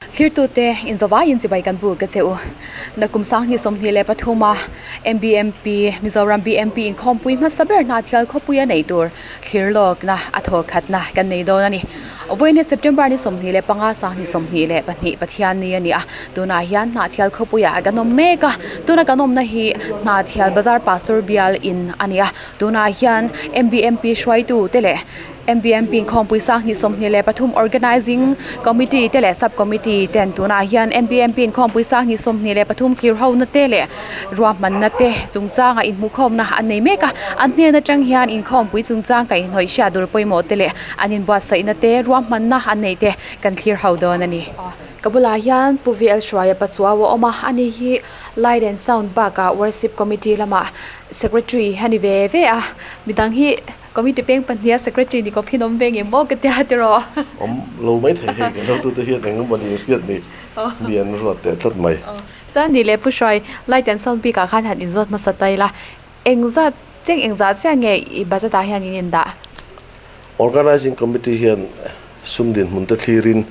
Thlirtute inzawvaiin chibai kan buk a che u. Nakum sanghnih 23 a MBMP, Mizoram BMP inkhawmpui hmasa ber hna thial khawpui a neih tur thlir lawkna a thaw khatna kan nei dawn a ni. Vawiin September ni 25 sanghnih 22 Pathian ni a ni a, tunah hian hna thial khawpuiah kan awm mek a, tuna kan awmna hi hna thial bazar Pastor bial in a ni a, tunah hian MBMP hruaitute leh MBMP inkhawmpui sanghnih 23 Organising Committee te leh Sub Committee ten tunah hian MBMP inkhawmpui sanghnih 23 thlir hona te leh ruahmanna te chungchanga inhmuhkhawmna an nei mek a, an hnen atang hian inkhawmpui chungchang kaihhnawih hriat dur pawimawh te leh an inbuatsaihna te ruahmanna an neih te kan thlir ho dawn a ni. Ka bulah hian Pu VL Hruaia Pachuau a awm a, ani hi Light and Sound bakah Worship Committee lamah Secretary a ni ve ve a, midang hi Committee peng pahniha Secretary ni kawp hi an awm ve ngem aw ka tia tiraw? Awm lo mai thei hei kan hotute hian eng emaw ni hriat ni mi an ruat teh tlat mai. Chuan ni leh Pu Hruai, Light and Sound bikah khan han inzawt hmasa ta ila, engzat cheng engzah chiah nge i budget ah hian in indah? Organising Committee hian sum dinhmun te thlirin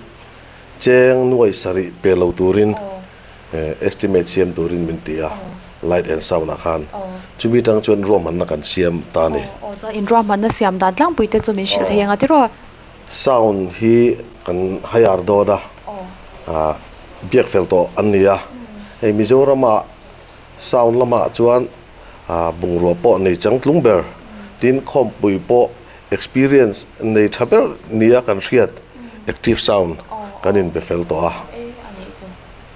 cheng nuai sarih pe lo turin Estimate siam turin min ti a, light and sound ah khan. Chumi tang chuan ruahmanna kan siam ta a ni. Aw chuan in ruahmanna siam dan tlangpui te chu min hrilh thei ang a tiraw? Sound hi kan hire dawn a, biak fel tawh an ni a. Hei Mizoram ah sound lamah chuan bungrua pawh nei changtlung ber, tin khawmpui pawh experience nei tha ber nia kan hriat active sound kan inbe fel tawh a.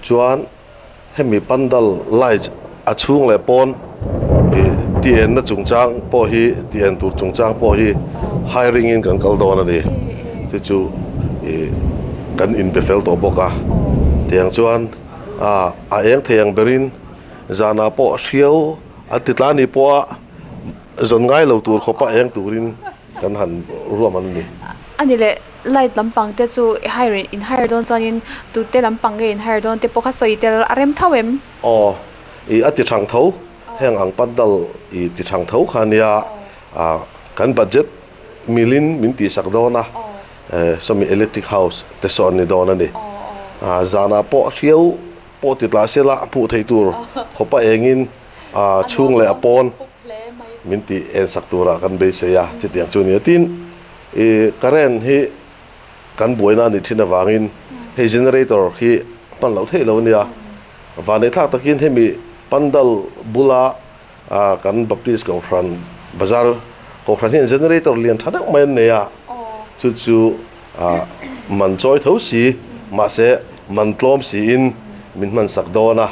Chuan hemi pandal light a chhung leh pawn ih ti enna chungchang pawh hi ti en tur chungchang pawh hi hiring in kan kal dawn a ni. Chu chu ih kan inbe fel tawh bawk a. Tiang chuan ah a eng thei ang berin zanah pawh hriau a ti tla ni pawh a zawn ngai lo tur khawpa eng turin kan han ruahman a ni. A ni leh. Light lampang te chu i hire in hire dawn chuanin tute lampang nge in hire dawn te pawh kha sawi tel a rem tho em? Aw, i a ti thang tho, heng ang pandal i ti thang tho kha nia, ah kan budget milin min tihsak dawn a, sawmi electric house te saw an ni dawn a ni. Ah zanah pawh hriau pawh ti tla sela a hmuh theih tur khawpa engin ah chhung leh a pawn min tih ensak turah kan beisei a, chutiang chu a ni a. Tin, I current hi kan buaina a nih thin avangin hei generator hi hman loh theih lo a nia. Vanneih thlak takin hemi pandal bula kan Baptist Kohhran bazar Kohhran hian generator lian tha deuh mai an nei a, chu chu man chawi tho si mahse man tlawm siin min hman sak dawn a.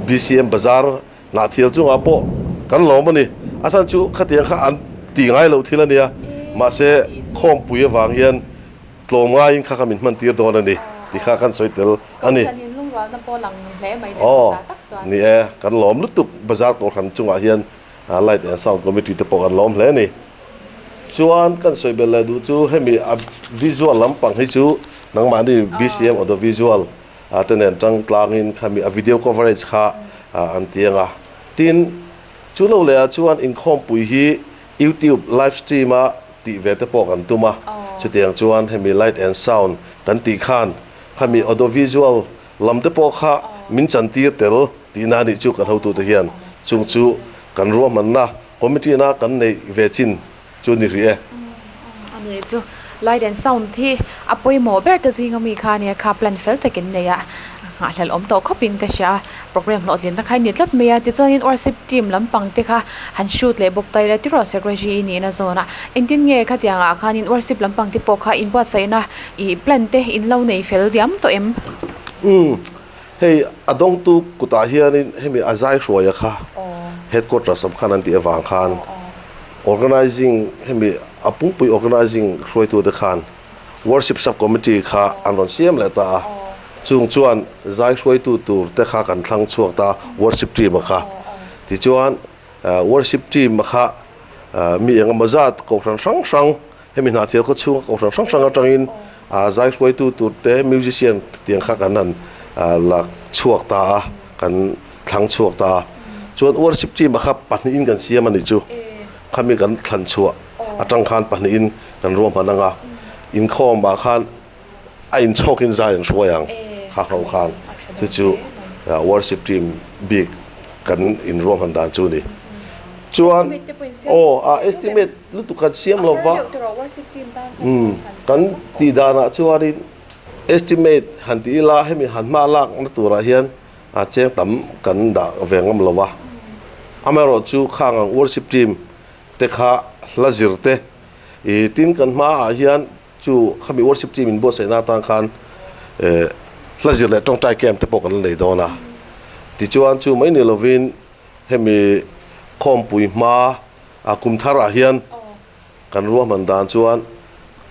BCM bazar Hnahthial chungah pawh kan lawm a ni. A chhan chu khatiang kha an tih ngai loh thil a nia. Mahse, khawmpui avang hian tlawm ngaiin kha kha min hman tir dawn a ni tih kha kan sawi tel a ni. Aw, ni e, kan lawm lutuk. Bazar Kohhran chungah hian Light and Sound Committee te pawh kan lawm hle a ni. Chuan kan sawi belh leh duh chu hemi a visual lampang hi chu nangmahni BCM Audio Visual te nen tang tlangin khami a video coverage kha an ti ang a. Tin, chu lo leh ah chuan inkhawmpui hi YouTube live stream a tih ve te pawh kan tum a. Chutiang chuan hemi light and sound kan tih khan khami audio visual lam te pawh kha min chantir tel tihna a nih chu kan hotute hian chung chu kan ruahmanna committee na kan neih ve chin chu ni rih e. A ni chu light and sound hi a pawimawh ber te zinga mi kha ania kha plan fel takin nei a nghahhlelh awm tawh khawpin ka hria a program hlawhtlinna kha a ni tlat mai a tichuanin worship team lampang te kha han shoot leh bawk ta ila tiraw secretary i nihna zawn a engtin nge khatiang ah khanin worship lampang te pawh kha inbuatsaihna ih plan te in lo nei fel diam tawh em? Umm hei a dawngtu kutah hianin hemi a zai hruaia kha headquarters lam khan an tih avang khan Organizing, hemi a pungpui organizing hruaitute khan Worship Sub Committee kha an rawn siam leh ta a, chung chuan zai hruaitu tur te kha kan thlang chhuak ta Worship Team a kha. Tichuan Worship Team a kha mi engemaw zat kohhran hrang hrang, hemi hnahthial khaw chhunga kohhran hrang hrang atangin zai hruaitu tur te musician tiang kha kan han la chhuak ta a, kan thlang chhuak ta a. Chuan worship team a kha pahnihin kan siam a nih chu. Khami kan thlan chhuah atang khan pahnihin kan ruahman ang a, inkhawm ah khan a inchhawkin zai an hruai ang. kha ho khan chu chu worship team bik kan inruahman dan chu a ni. Chuan aw a estimate lutuk kan siam lo va, kan tih danah chuanin estimate han ti ila hemi han hma lakna turah hian a cheng tam kan dah ve ngam lo va. Amaherawhchu khang ang worship team te kha hla zir te ih tin kan hmaah hian Chu khami worship team in buatsaihna atan khan hla zir leh tawngtai camp te pawh kan la nei dawn a. Tichuan chu mai ni lovin hemi khawmpui hma a kum thar ah hian kan ruahman dan chuan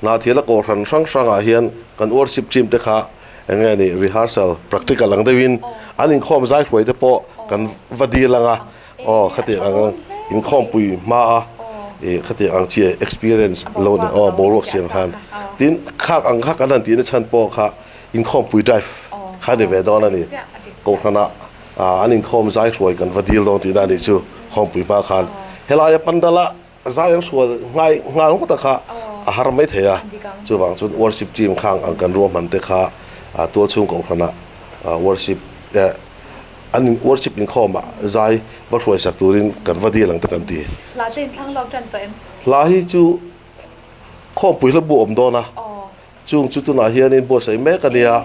Hnahthiala kohhran hrang hrang ah hian kan worship team te kha eng nge ni rehearsal practical ang deuhin an inkhawm zai hruai te pawh kan va dil ang a. Aw khatiang ang inkhawmpui hma a ih khatiang ang chi experience lo nei aw boruak siam khan tin khak ang kha kan han tihna chhan pawh kha inkhawmpui drive kha ni ve dawn a ni kohhranah ah an inkhawm zai hruai kan va dil dawn tihna a nih chu khawmpui hma khan helaia pandala zai an hrual ngai nghal ngawt a kha a har mai thei a chuvang chuan worship team khang ang kan ruahman te kha tualchhung kohhranah worship eh An worship inkhawmah zai va hruaisak turin kan va dil ang te kan ti. Hla chu inthlang lawk tan tawh em? Hla hi chu khawmpui hla bu awm dawn a, chung chu tunah hianin buatsaih mek a nia,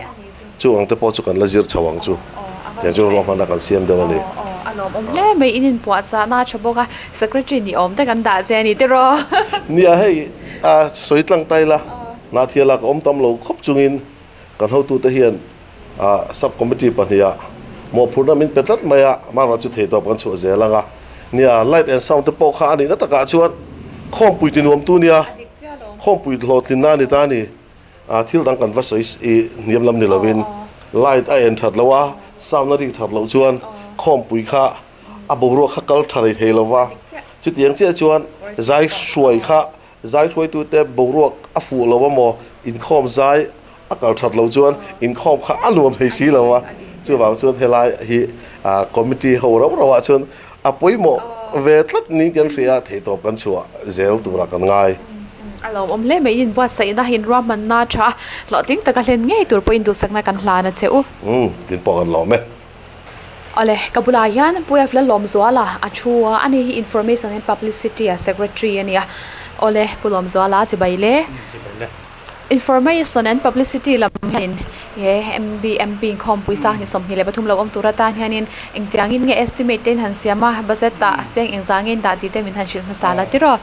chung ang te pawh chu kan la zir chho ang chu, tiang chuan ruahmanna kan siam deuh a ni. A lawmawm hle mai, in inpuahchahna a tha bawk a, secretary ni awm te kan dah che a ni tiraw? Nia hei a sawi tlang ta ila, Hnathiala ka awm tam lo khawp chungin Kan hotute hian Sub Committee pahniha mawhphurhna min pe tlat mai a, amaherawh chu theihtawp kan chhuah zel ang a. Nia, light and sound te pawh kha a nihna takah chuan khawmpui tinuamtu nia, khawmpui hlawhtlinna a ni ta a ni. Thil dang kan va sawi i hniam lam ni lovin light a en that loh a, sound a rik that loh chuan khawmpui kha a boruak kha kal tha rei thei lo va. Chutiang chiah chuan zai hruai kha Zai hruaitute boruak a fuh lo a maw, inkhawm zai a kal that loh chuan inkhawm kha a nuam thei si lo a, chuvang chuan helai hi committee ho rau rauah chuan a pawimawh ve tlat niin kan hria a, theihtawp kan chhuah zel turah kan ngai. A lawmawm hle mai, inbuatsaihna, inruahmanna tha a hlawhtling taka hlen ngei tur pawhin duhsakna kan hlan a che u. Umm, kin pawh kan lawm e. Awle, ka bulah hian Pu F Lalawmzuala a thu a, ani hi Information and Publicity a Secretary a ni a. Awle, Pu Lawmzuala chibai le. Information and Publicity lam hianin he MBMP inkhawmpui sang ni 23 lo awm tur atan hianin engtiangin nge estimate te in han siam a, budget ah cheng engzah nge in dah tih te min han hrilh hmasa la tiraw?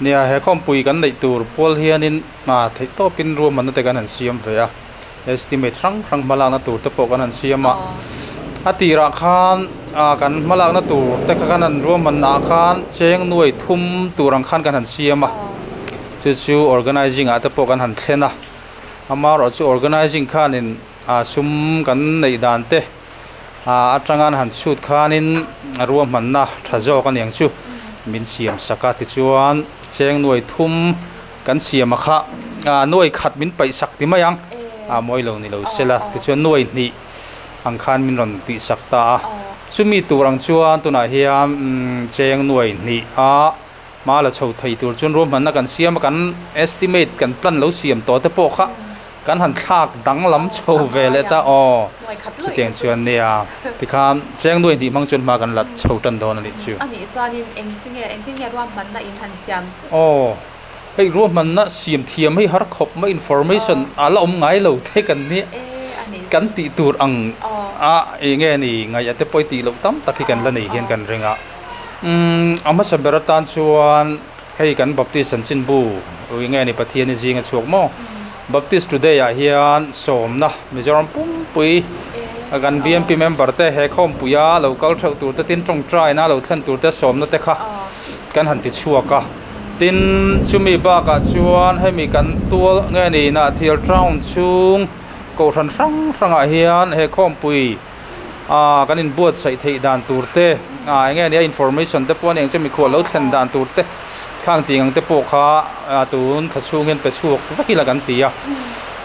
Nia, he khawmpui kan neih tur pual hianin theihtawpin ruahmanna te kan han siam ve a. Estimate hrang hrang hmalakna tur te pawh kan han siam a, a tirah khan kan hmalakna tur te kha kan han ruahmannaah khan cheng nuai thum tur ang khan kan han siam a, chu chu organizing ah te pawh kan han thlen a, amaherawhchu organizing khanin sum kan neih dan te atanga an han chhut khanin ruahmanna tha zawk a niang chu min siam sak a, tichuan cheng nuai thum. Kan siam a kha nuai khat min paih sak ti mai ang, a mawi lo ni lo sela tichuan nuai hnih ang khan min rawn tih sak ta a. Chumi tur ang chuan tunah hian cheng nuai hnih a hma la chho thei tur chuan ruahmanna kan siam a, kan estimate kan plan lo siam tawh te pawh kha kan han thlak danglam chho ve leh ta aw chutiang chuan nia tikhan cheng nuai hnih hmang chuan hma kan la chho tan dawn a nih chu. A nih chuanin engtinge engtinge ruahmanna in han siam? Aw, hei ruahmanna siam thiam hei har khawp mai information a la awm ngai lo te kan nia kan tih tur ang a eng nge ni ngaih a te pawh i tih loh tam tak hi kan la nei hian kan ring a. Umm a hmasa ber atan chuan hei kan Baptist chanchinbu eng nge ni Pathian i zing a chhuak maw Baptist Today ah hian sawmna Mizoram pumpui kan BMP member te he khawmpuia lo kal theuh tur te tin tawngtaina lo thlen tur te sawmna te kha kan han ti chhuak a, tin chumi bakah chuan hemi kan tual nge ni Nahthial town chhung kohhran hrang hrangah hian he khawmpui ah kan inbuatsaih theih dan tur te ah eng nge ni a information te pawh a ni ang chu mikhual lo thlen dan tur te khang tih ang te pawh kha tun thla chhung hian pe chhuak vek ila kan ti a,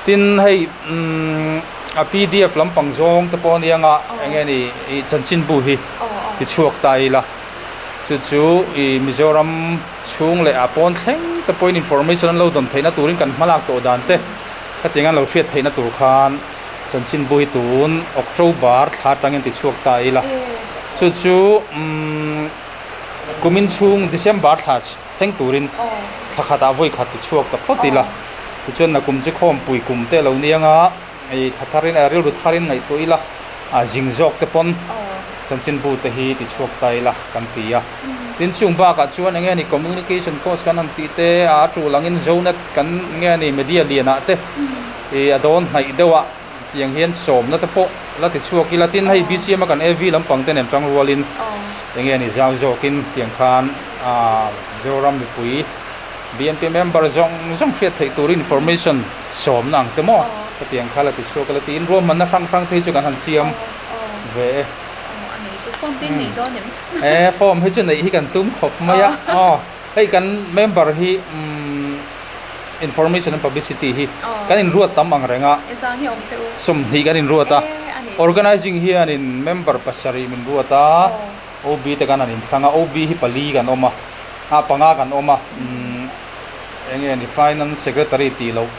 tin hei umm a pdf lampang zawng te pawh a ni anga eng nge ni ih chanchinbu hi ti chhuak ta ila. Chu chu i Mizoram chhung leh a pawn thleng te pawhin information an lo dawn theihna turin kan hmalak tawh dan te khatiang an lo hriat theihna tur khan Chanchinbu hi tun October thla atangin ti chhuak ta ila. Chu chu umm kumin chhung December thla thleng turin thla khatah vawi khat ti chhuak ta phawt ila. Tichuan nakum chu khawmpui kum te a lo niang a, hei thla tharin rilru tharin ngaihtuah ila a zing zawk te pawn chanchinbu te hi ti chhuak ta ila kan ti a. Tin chung bakah chuan eng nge ni communication course kan han tih te a tul angin Zonet kan nge ni media lianah te ih a dawn hnaih deuh a tiang hian sawmna te pawh la ti chhuak ila tin hei BCM a kan AV lampang te nen tang rualin eng nge ni zau zawkin tiang khan ah Zoram mipui BNP member zawng zawng hriat theih tur information sawmna ang te maw hetiang kha la ti chhuak ila tiin ruahmanna hrang hrang te hi chu kan han siam ve e. E form hi chu neih hi kan tum khawp mai a aw hei kan member hi umm information and publicity hi kan inruat tam ang reng a 20 kan inruat a organizing hianin member pasarih min ruat a OB te kan han inthlang a OB hi pali kan awm a ah panga kan awm a umm eng nge ni finance secretary tih loh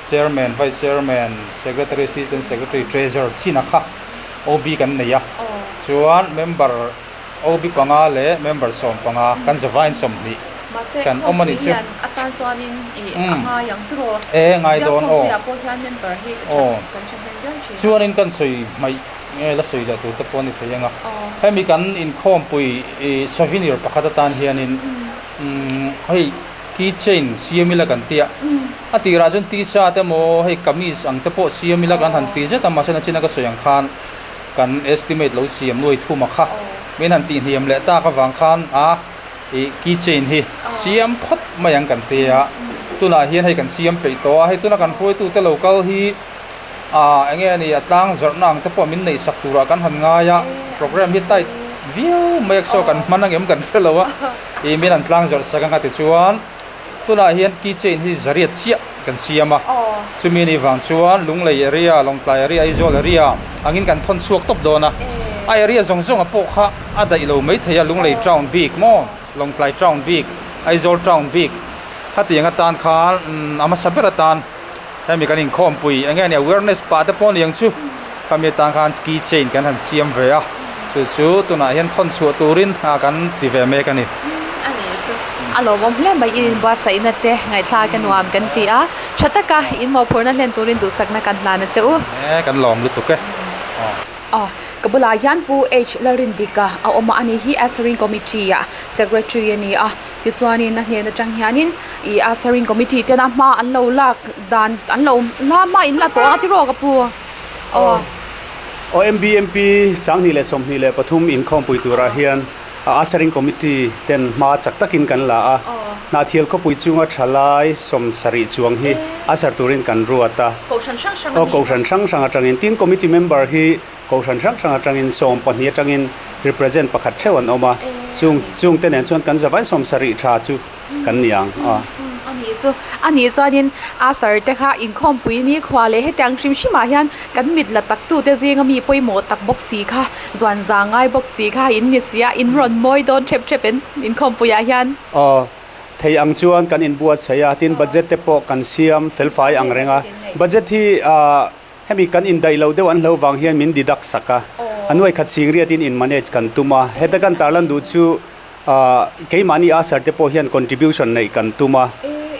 chairman vice chairman secretary assistant secretary treasurer chin a kha. OB kan nei a, chuan member OB panga leh member 15 kan zavain 20 kan awm a nih chu. E ngai dawn aw. Aw. Chuanin kan sawi hmaih nge la sawi leh tur te pawh a ni thei ang a. Hemi kan inkhawmpui souvenir pakhat atan hianin hei key chain siam ila kan tia. A tirah chuan t-shirt emaw hei kamis ang te pawh siam ila kan han ti zet a mahse nachina ka sawi ang khan kan estimate lo siam nuai thum a kha min han tih hniam leh tak avang khan a ih key chain hi siam phawt mai ang kan ti a tunah hian hei kan siam peih tawh a hei tuna kan hruaitute lo kal hi ah eng nge ni a tlang zawrhna ang te pawh min neih sak turah kan han ngai a program hi tight viau mai a saw kan hman ang em kan hre lo a ih min han tlang zawrh sak ang a tichuan. Tunah hian key chain hi zariat chiah kan siam a, chumi ni vang chuan Lunglei area, Lawngtlai area, Aizawl area angin kan thawn chhuak tawp dawn a, a area zawng zawng a pawh kha a daih lo maithei a, Lunglei town bik maw, Lawngtlai town bik, Aizawl town bik khatiang atan khan a hmasa ber atan hemi kan inkhawmpui eng nge ni awareness pah te pawh niang chu khami atan khan key chain kan han siam ve a chu chu tunah hian thawn chhuah turin kan ti ve mek a ni. A ni chu a lawmawm hle mai in inbuatsaihna te ngaihthlak a nuam kan ti a tha taka in mawhphurhna hlen turin duhsakna kan hlan a che u. E kan lawm lutuk e. Aw, ka bulah hian Pu H Lalrindika a awm a, ani hi Assuring Committee ah Secretary a ni a, tichuanin a hnen atang hianin ih Assuring Committee tena hma an lo lak dan an lo la hma in la tawh a tiraw ka pu? Aw. Aw MBMP 2023 inkhawmpui turah hian Assuring Committee ten hma chak takin kan la a, Hnahthial khawpui chunga thalai 70 chuang hi a sar turin kan ruat a. Aw Kohhran hrang hrang atangin tin Committee member hi Kohhran hrang hrang atangin 12 atangin represent pakhat theuh an awm a, chung chung te nen chuan kan zavain 70 tha chu kan ni ang a. A nih chu, a nih chuanin a sar te kha inkhawmpui ni khua leh hetiang hrim hrimah hian kan mit la tak tute zinga mi pawimawh tak bawk si kha zuan za ngai bawk si kha in ni si a, in rawn mawi dawn thep thep em inkhawmpuiah hian. Aw, thei ang chuan kan inbuatsaih a, tin budget te pawh kan siam felfai ang reng a, budget hi ah Hemi kan indaih loh deuh an hlo vang hian min deduct sak a, a nuai khat sing riatin in manage kan tum a, heta kan tarlan duh chu keimahni Asar te pawh hian contribution neih kan tum a,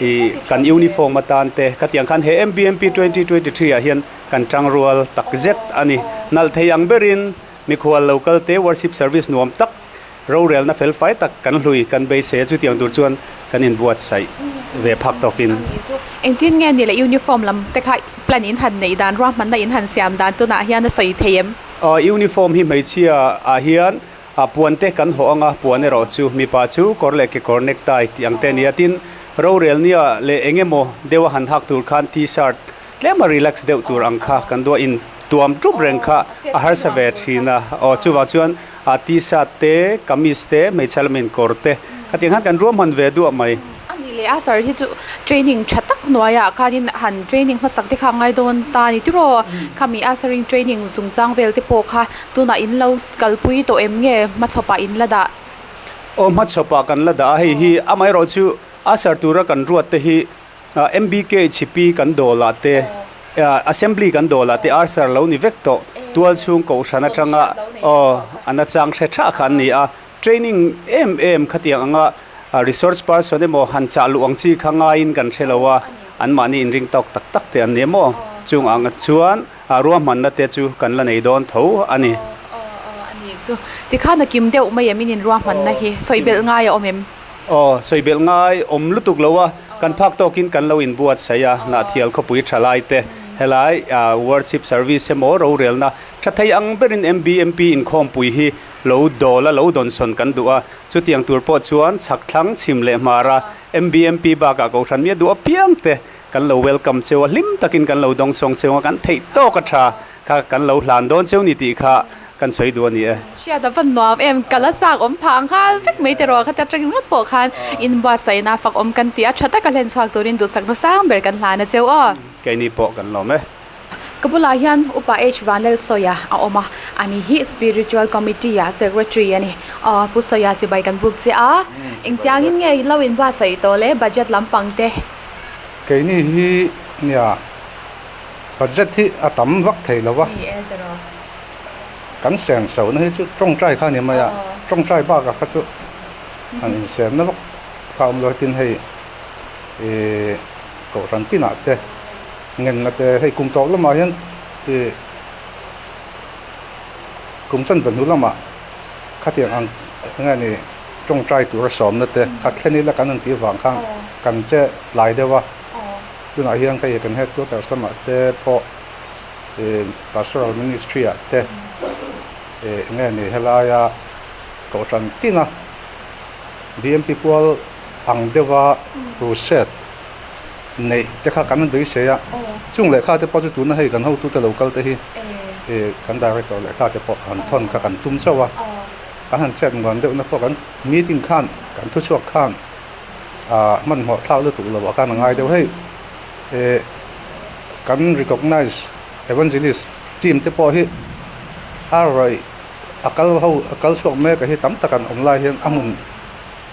ih kan uniform atan te khatiang khan he MBMP 2023 ah hian kan tangrual tak zet a ni. Nalh thei ang berin mikhual lo kal te worship service nuam tak Rorelna felfai tak kan hlui kan beisei a, chutiang tur chuan kan inbuatsaih ve phak tawkin. Engtin nge ni le uniform lam te kha plan in han neih dan, ruahmanna in han siam dan tunah hian a sawi thei em? Aw, uniform hi hmeichhia ah hian puan te kan hawh ang a, puan erawh chu mipa chu kawr leh kekawr necktie tih ang te a ni a, tin rorelnia leh eng emaw deuh a han hak tur khan t-shirt tlema relax deuh tur ang kha kan duah in tuam tup reng kha a harsa ve thin a, aw chuvang chuan A t-shirt te, kamis te, hmeichhe lamin kawr te khatiang khan kan ruahman ve duah mai. A ni leh a sir hi chu training tha tak hnuaiah khanin han training hmasak te kha a ngai dawn ta a ni tiraw? Khami a sir in training chungchang vel te pawh kha tunah in lo kalpui tawh em nge hmachhawpah in la dah? Aw hmachhawpah kan la dah a, hei hi amaherawhchu a sir tura kan ruat te hi MBKHP kan dawlah te. Assembly kan dawlah te Arthur lo ni vek tawh tual chhung kohhran atanga aw a nachang hre tha kha an ni a, training em em khatiang anga resource person emaw han chah luh ang chi kha ngaiin kan hre lo a, anmahni inring tawk tak tak te an ni emaw chung ang chuan ruahmanna te chu kan la nei dawn tho a ni. Aw aw a ni chu tikhan a kim deuh mai em in inruahmanna hi sawi belh ngai a awm em? Aw, sawi belh ngai awm lutuk lo a, kan phak tawkin kan lo inbuatsaih a, Nahthial khawpui tha lai te, helai worship service emaw rorelna tha thei ang berin MBMP inkhawmpui hi lo dawl a, lo dawnsawn kan duh a, chutiang tur pawh chuan chhak thlang chhim leh hmar a MBMP bakah Kohhran mi a duh apiang te kan lo welcome cheu a, hlim takin kan lo dawngsawng cheu a, kan theih tawk a tha kha kan lo hlan dawn cheu ni tih kha kan sawi duh a ni e. Hriat a va nuam em, ka la chak awm phah ang nghal vek mai tiraw khatia tang ringawt pawh khan inbuatsaihna fak awm kan ti a, tha taka hlen chhuak turin duhsakna sang ber kan hlan a cheu aw. Keini pawh kan lawm e. Ka bulah hian Upa H Vanlalsawia a awm a, ani hi Spiritual Committee ah Secretary a ni. Aw Pu Sawia chibai kan buk che a, engtiangin nge lo inbuatsaih tawh le budget lampang te? Keini hi nia Budget hi a tam vak thei lo a, kan sen so na hi chu tawngtai kha a ni mai a, tawngtai bakah kha chu han insenna vak kha a awm lo tin hei ih kohhran tinah te ngenna te hei kum tawp lamah hian ih kum chanve hnu lamah khatiang ang enge ni tawngtai tura sawmna te kha thlen ila kan han tih vang khan kan che tlai deuh a. Tunah hian hei kan headquarters lamah te pawh ih pastoral ministry ah te ih enge ni helaia kohhran tina BMP pual ang deuha crusade neih te kha kan beisei a, chung lehkha te pawh chu tuna hei kan hotute lo kal te hi ih kan director lehkha te pawh han thawn kha kan tum chauh a, kan han chet muan deuhna pawh kan meeting khan kan thuchhuak khan. ah hmanhmawh thlak lutuk lo ah khan a ngai deuh hei eh kan recognize evangelist team te pawh hi a rawih a kal ho a kal chhuak mek a hi tam tak an awm lai hian a hmun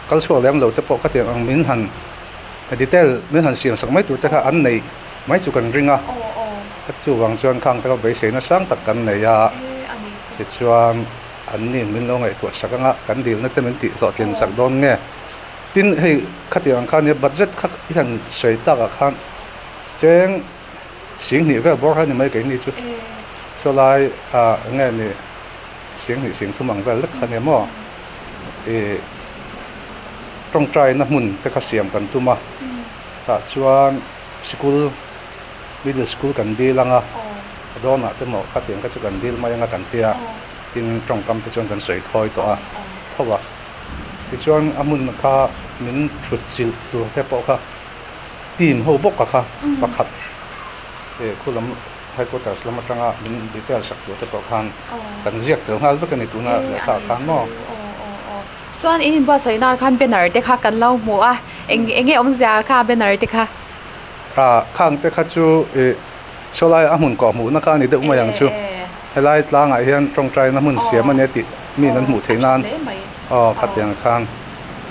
kal chhuak lem lo te pawh khatiang ang min han detail min han siam sak mai tur te kha an nei mai chu kan ring a chuvang chuan khang te kha beiseina sang tak kan nei a tichuan an nin min lo ngaihtuah sak anga kan dilna te min tih hlawhtlin sak dawn nge. Tin, hei khatiang ang khan nia budget kha i han sawi takah khan cheng singhnih vel bawr kha a ni mai keini chu. Sawlai ah nge ni singhnih singthum ang vel lek kha nia maw ih tawngtaina hmun te kha siam kan tum a, tah chuan sikul middle school kan dil ang a, a dawnah te maw khatiang kha chu kan dil mai ang a kan tia, tin tawngkam te chuan kan sawi thawi tawh a, tho a. Tichuan a hmun kha min thut chilh tur te pawh kha team ho bawk a kha pakhat eh khu lam headquarters lam atanga min detail sak tur te pawh khan kan ziak tel nghal vek a ni tuna lehkha ah khan maw. Chuan in inbuatsaih nar khan banner te kha kan lo hmu a, eng enge awmzia kha banner te kha? Ah khang te kha chu ih sawlai a hmun kawh hmuhna kha a ni deuh mai ang chu. Helai tlangah hian tawngtaina hmun siam a nia tih mi an hmuh theih nan aw khatiang khan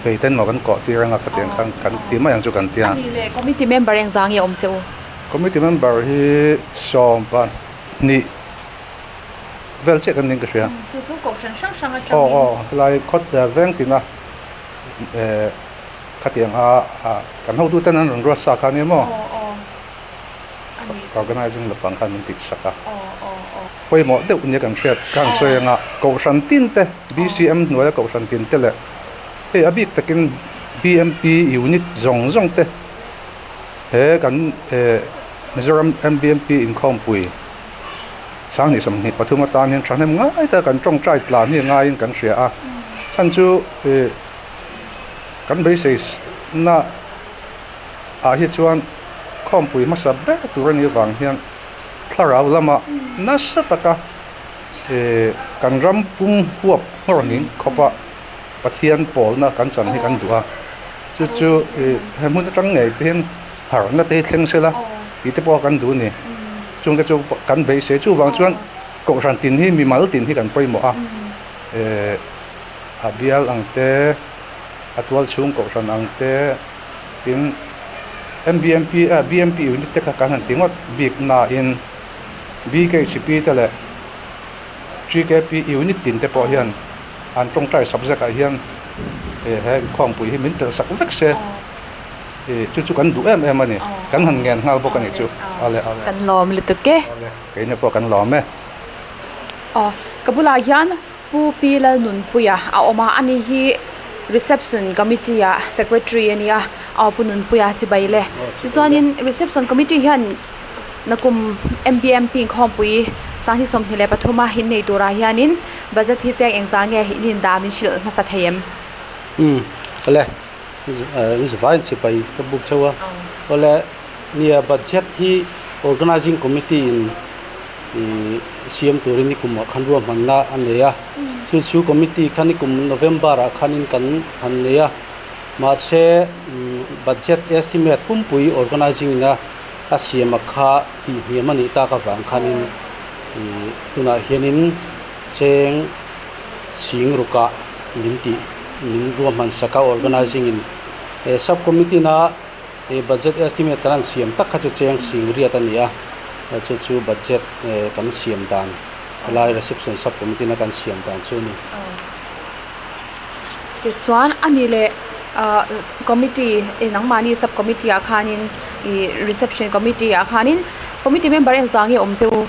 fei ten maw kan kawh tir anga khatiang khan kan ti mai ang chu kan tia. A nih leh committee member engzah nge awm che u? Committee member hi 12 vel chiah kan ning ka hria. Chu chu kohhran hrang hrang atangin. Aw aw helai khawt veng tina eh khatiang a kan hotuten an rawn ruat sa kha nia maw? Aw aw. Organizing lampang khan min tih sak a, pawimawh deuh nia kan hriat ka han sawi anga Kohhran tin te, BCM hnuaia Kohhran tin te leh hei a bik takin BMP unit zawng zawng te he kan Mizoram MBMP inkhawmpui 2023 atan hian thahnem ngai taka kan tawngtai tlan hi ngaiin kan hria a, chhan chu kan beisei na ah hi chuan khawmpui hmasa ber tur a nih avang hian thlarau lama nasa taka eh kan ram pum huap nghawr ning khawpa Pathian pawlna kan chan hi kan duh a, chu chu eh he hmun atang ngei te hian harhna te hi thleng sela tih te pawh kan duh a ni. Chung te chu kan beisei chuvang chuan kohhran tin hi mimal tin hi kan pawimawh a, eh a bial ang te a tual chhung kohhran ang te. Tin, MBMP BMP unit te kha kan han ti ngawt bik nain BKCP te leh GKP unit tin te pawh hian an tawngtai subject ah hian he inkhawmpui hi min telh sak vek se chu chu kan duh em em a ni. Kan han ngen nghal bawk a nih chu. Ale ale. Kan lawm lutuk e. Ale keini pawh kan lawm e. Aw ka bulah hian Pu Pi Lalnunpuia a awm a, ani hi Reception Committee ah Secretary a ni a, aw Pu Nunpuia chibai le. Tichuanin Reception Committee hian nakum MBMP inkhawmpui Sanghni 23 a innei turah hianin budget hi cheng engzah nge in indah min hrilh hmasa thei em? Umm awle zuvaiin chibai ka buk chauh a, awle nia budget hi Organizing Committee in Ih siam turin nikum ah khan ruahmanna a nei a, chu chu committee kha nikum November ah khanin kan han nei a, mahse budget estimate pumpui organizing ina a siam a kha tih hniam a nih tak avang khanin ih tunah hianin cheng sing rukah min tih min ruahman sak a organizing in he sub committee na He budget estimate kan han siam tak kha chu cheng sing riat a ni a, chu chu budget kan siam dan helai reception sub committee na kan siam dan chu a ni. Tichuan a ni leh committee nangmahni sub committee ah khanin ih reception committee ah khanin committee member engzah nge awm che u?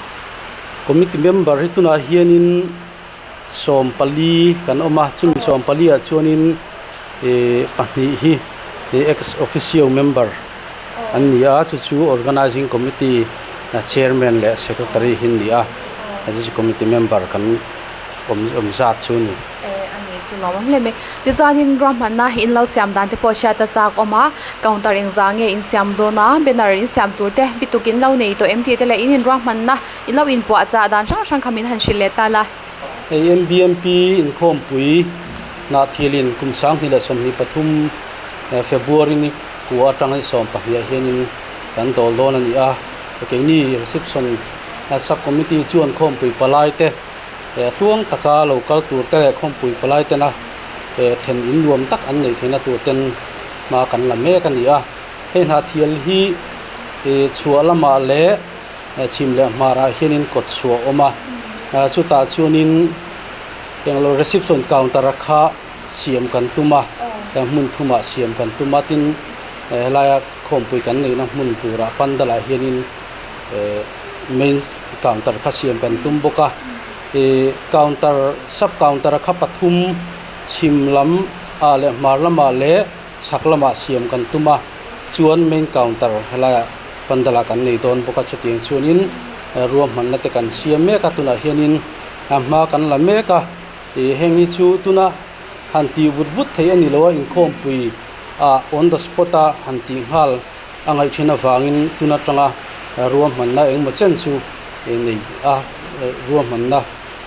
Committee member hi tunah hianin 14 kan awm a, chumi 14 ah chuanin ih pahnih hi ih ex officio member an ni a, chu chu organizing committee chairman leh secretary hi an ni a, chu chu committee member kan awm awm zat chu a ni. A ni chu nuam awm hle mai. Tichuanin ruahmanna in lo siam dan te pawh hriat a chak awm a, counter engzah nge in siam dawn a, banner in siam tur te bituk in lo nei tawh em tih te leh in inruahmanna I lo inpuahchah dan hrang hrang kha min han hrilh leh ta la. Hei MBMP inkhawmpui Hnahthilin kum 2023 February ni kua atanga ni 12 ah hianin kan dawl dawn a ni a. Keini Reception Sub Committee chuan khawmpui palai te tluang taka lo kal tur te leh khawmpui palai tena thlen in nuam tak an neih theihna tur ten hma kan la mek a ni a. Hei Hnahthil hi chhuah lamah leh Chhim leh hmarah hianin kawt chhuah a awm a, chutah chuanin englo reception counter kha siam kan tum a, hmun thumah siam kan tum a, tin helaia khawmpui kan neihna hmun turah pandal ah hianin main counter kha siam kan tum bawk a, ih counter sub counter kha pathum chhim lam ah leh hmar lamah leh chhak lamah siam kan tum a, chuan main counter helaiah pandal ah kan nei dawn bawk a, chutiang chuanin ruahmanna te kan siam mek a, tunah hianin a hma kan la mek a, ih heng hi chu tuna han tih vut vut theih a ni lo a, inkhawmpui ah on the spot a han tih nghal a ngaih thin avangin tun atanga ruahmanna engemaw chen chu nei a, ruahmanna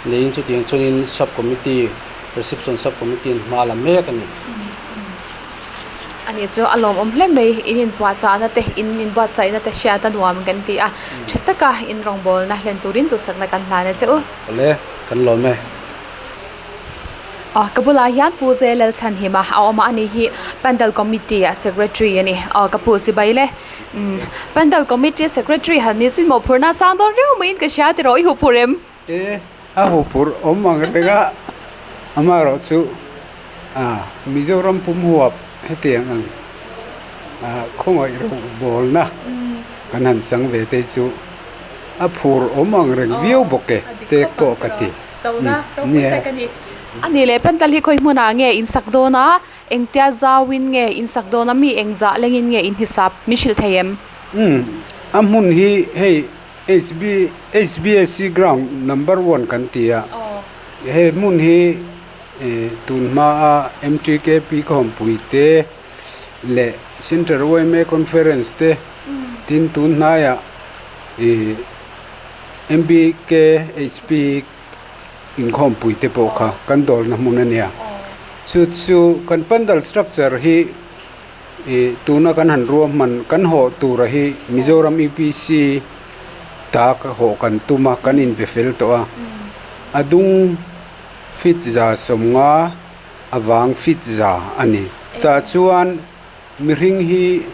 neiin chutiang chuanin sub committee reception sub committee in hma la mek a ni. Ani chu a lawmawm hle mai, in inpuahchahna te, in inbuatsaihna te hriat a nuam kan ti a, tha taka in rawngbawlna hlen turin duhsakna kan hlan a che u. Awle, kan lawm e. Aw, ka bulah hian Pu Zelal Chhanhima a awm a, ani hi Pandal Committee ah Secretary a ni. Aw, ka pu chibai le. Umm, Pandal Committee Secretary han ni chin mawhphurhna a sang dawn riau maiin ka hria tiraw, i huphurh em? E, a huphurh awm ang reng a, amaherawh chu Mizoram pum huap hetiang ang khawngaih ro bawlna kan han chang ve te chu a phur awm ang reng viau bawk e, tek pawh ka ti. Nia. A nih leh Pental hi khawi hmunah nge in sak dawn a, engtia zauin nge in sak dawn a, mi engzah lengin nge in hisap min hrilh thei em? Umm, a hmun hi hei HB HBSC ground number one kan ti a, he hmun hi tun hma a MTKP khawmpui te leh Central yma conference te tin tun hnaiah MBKHP inkhawmpui te pawh kha kan dawlna hmun a nia. Chu chu kan pandal structure hi Ih tuna kan han ruahman kan hawh tura hi Mizoram UPC ta ka hawh kan tum a, kan inbe fel tawh a. A dung feet za 50, a vang feet za a ni. Tah chuan mihring hi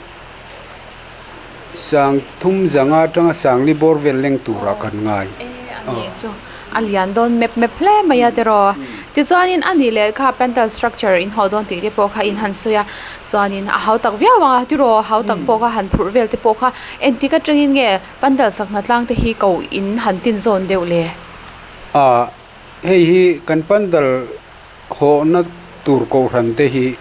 Sang thum zanga atanga sangli bawr vel leng turah kan ngai. E a nih chu a lian dawn mep mep hle mai a tiraw. Tichuanin a nih leh kha pandal structure in haw dawn tih te pawh kha in han sawi a, chuanin a hau tak viau ang a tiraw hau tak pawh kha han phurh vel te pawh kha engtik atangin nge pandal sakna tlang te hi ko in han tin zawn deuh le? A hei hi kan pandal Khawhna tur kohhran te hi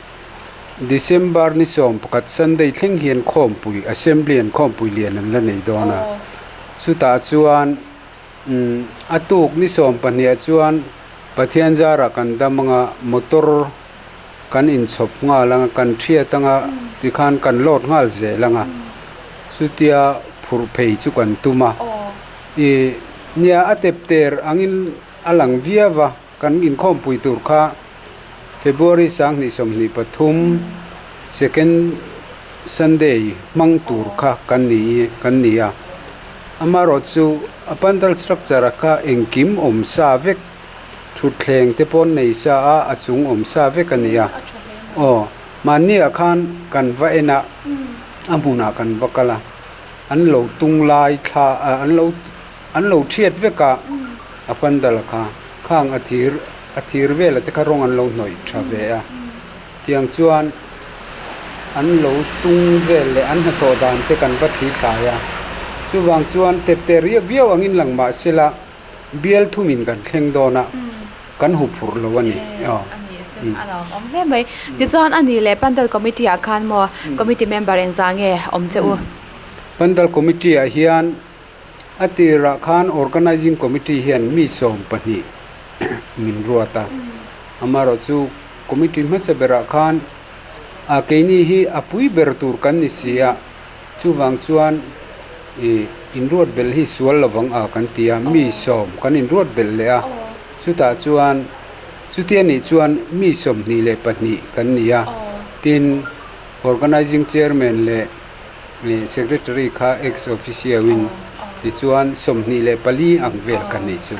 December ni 11 Sunday thleng hian khawmpui, Assembly an khawmpui lian an la nei dawn a. Chutah chuan a tuk ni 12 ah chuan Pathian zarah kan dam anga motor kan inchhawp nghal anga kan thiat anga tikhan kan load nghal zel anga chutia phurh phei chu kan tum a. Ih nia a tepter angin a lang viau a. Kan inkhawmpui tur kha February 2023 second Sunday hmang tur kha kan ni kan ni a. Amaherawh chu a pandal structure a kha engkim awm sa vek, thutthleng te pawh nei sa a, a chung awm sa vek a ni a. Aw, mahni ah khan kan va en a, a hmunah kan va kal a, an lo tung lai thla an lo An lo thiat vek a, a pandal kha khang a thir a thir vela te kha rawng an lo hnawih tha ve a, tiang chuan an lo tung vel leh an hnathawh dan te kan va thli thlai a, chuvang chuan tepte riak viau angin lang mah sela bial thumin kan thleng dawn a, kan hu phurh lo a ni. Aw a lo awm hle mai. Tichuan a nih leh pandal committee ah khan maw committee member engzah nge awm che u? Pandal committee ah hian A tirah khan Organising Committee hian mi 12 min ruat a, amaherawh chu Committee hmasa berah khan a keini hi a pui ber tur kan ni si a, chuvang chuan ih inruat belh hi sual lovang a kan ti a, mi 10 kan inruat belh leh a, chutah chuan chutia nih chuan mi 22 kan ni a, tin Organising Chairman leh Secretary kha ex officio in tichuan 24 ang vel ka nih chu.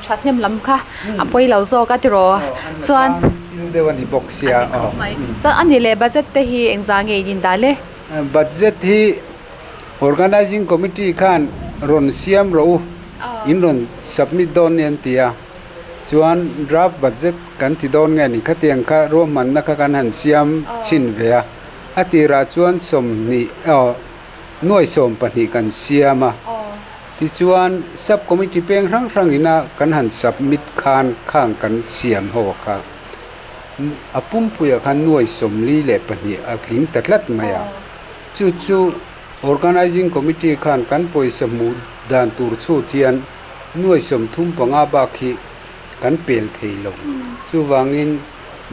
Thathnem lam kha a pawi lo zawk a tiraw chuan. Thil deuh a ni bawk sia aw. Chuan a nih leh budget te hi engzah nge in indah le? Budget hi Organising Committee khan rawn siam rawh u, in rawn submit dawn nia an ti a, chuan draft budget kan ti dawn nge ni khatiang kha ruahmanna kha kan han siam chhin ve a. A tirah chuan 20 aw nuai 12 kan siam a, tichuan sub committee peng hrang hrang ina kan han submit khan khang kan siam ho kha a pumpuiah khan nuai 42 a tling ta tlat mai a, chu chu organising committee khan kan pawisa hmuh dan tur chhut hian nuai 35 bak hi kan pel thei lo, chuvangin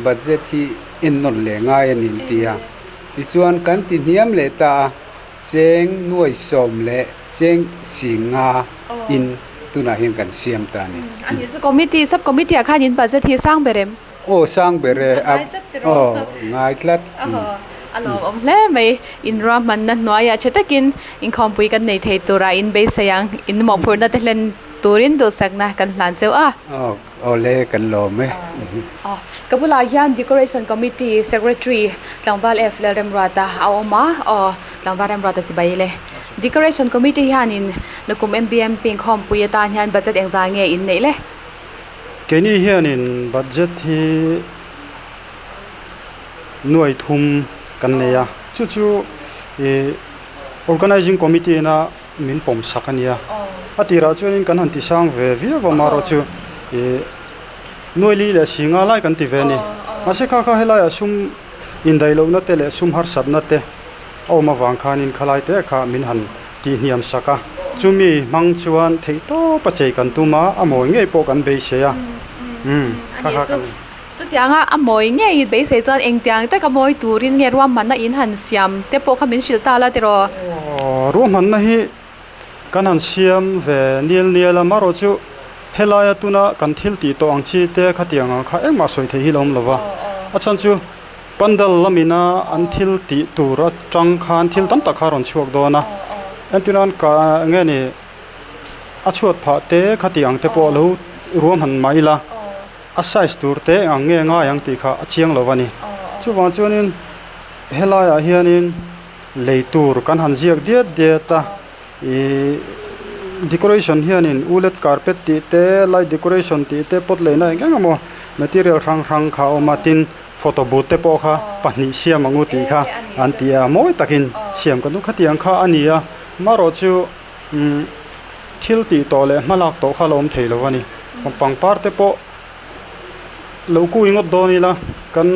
budget hi ennawn leh ngai a ni an ti a. Tichuan kan ti hniam leh ta a, cheng nuai 10 leh cheng 50 in tunah hian kan siam ta a ni. A nih chu committee, sub committee ah khan in budget hi sang ber em? Aw sang ber e, a aw ngai tlat. A lawmawm hle mai, in ruahmanna hnuaiah tha takin inkhawmpui kan nei thei turah in beisei ang, in mawhphurhna te hlen turin duhsakna kan hlan cheu a. Aw awle kan lawm e. Aw ka bulah hian decoration committee secretary tlangval F Lalremruata a awm a, aw tlangval Remruata chi bai le. Decoration committee hianin nakum MBMP inkhawmpui atan hian budget engzah nge in neih le? Keini hianin budget hi nuai thum kan nei a, chu chu ih organising committee ina min pawm sak a nia. A tirah chuanin kan han ti sang ve viau a marawh chu ih nuai li leh si nga lai kan ti ve a ni. Mahse kha kha helaiah sum indaih lohna te leh sum harsatna te a awm avang khanin khalai te kha min han tihhniam sak a. Chumi hmang chuan theihtawp a chei kan tum a, a mawi ngei pawh kan beisei a. Umm kha kha kan. Chutianga a mawi ngei beisei chuan engtiang taka mawi turin nge ruahmanna in han siam te pawh kha min hrilh ta la tiraw? Aw, ruahmanna hi kan han siam ve nial nial a, marawh chu helaia tuna kan thil tih tawh ang chi te khatiang ang kha engmah sawi theih hi la awm lo va. A chhan chu pandal lamina an thil tih tur atang khan thil tam tak kha a rawn chhuak dawn a, entirnan ka nge ni a chhuat phah te khatiang te pawh lo ruahman mai ila. A size tur te ang nge ngai ang tih kha a chiang lo a ni. Chuvang chuanin helaiah hianin Lei tur kan han ziak diat diat a, ih decoration hianin ulet carpet tih te, light decoration tih te, pot leina eng eng emaw material hrang hrang kha a awm a, tin photo booth te pawh kha pahnih siam ang u tih kha an ti a, mawi takin siam kan duh khatiang kha a ni a, amaherawh chu umm thil tih tawh leh hmalak tawh kha a la awm thei lo a ni, pangpar te pawh. Lo kui ngawt dawn ila kan